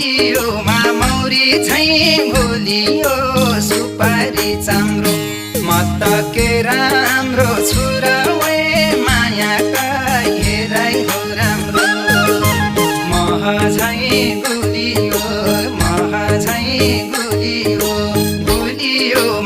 गुलियोमा मौरी झैँ भुलियो सुपारी चाम्रो म त के राम्रो छु र वे मायाका हेराइ हो राम्रो मह झैँ गुलियो गुलियोमा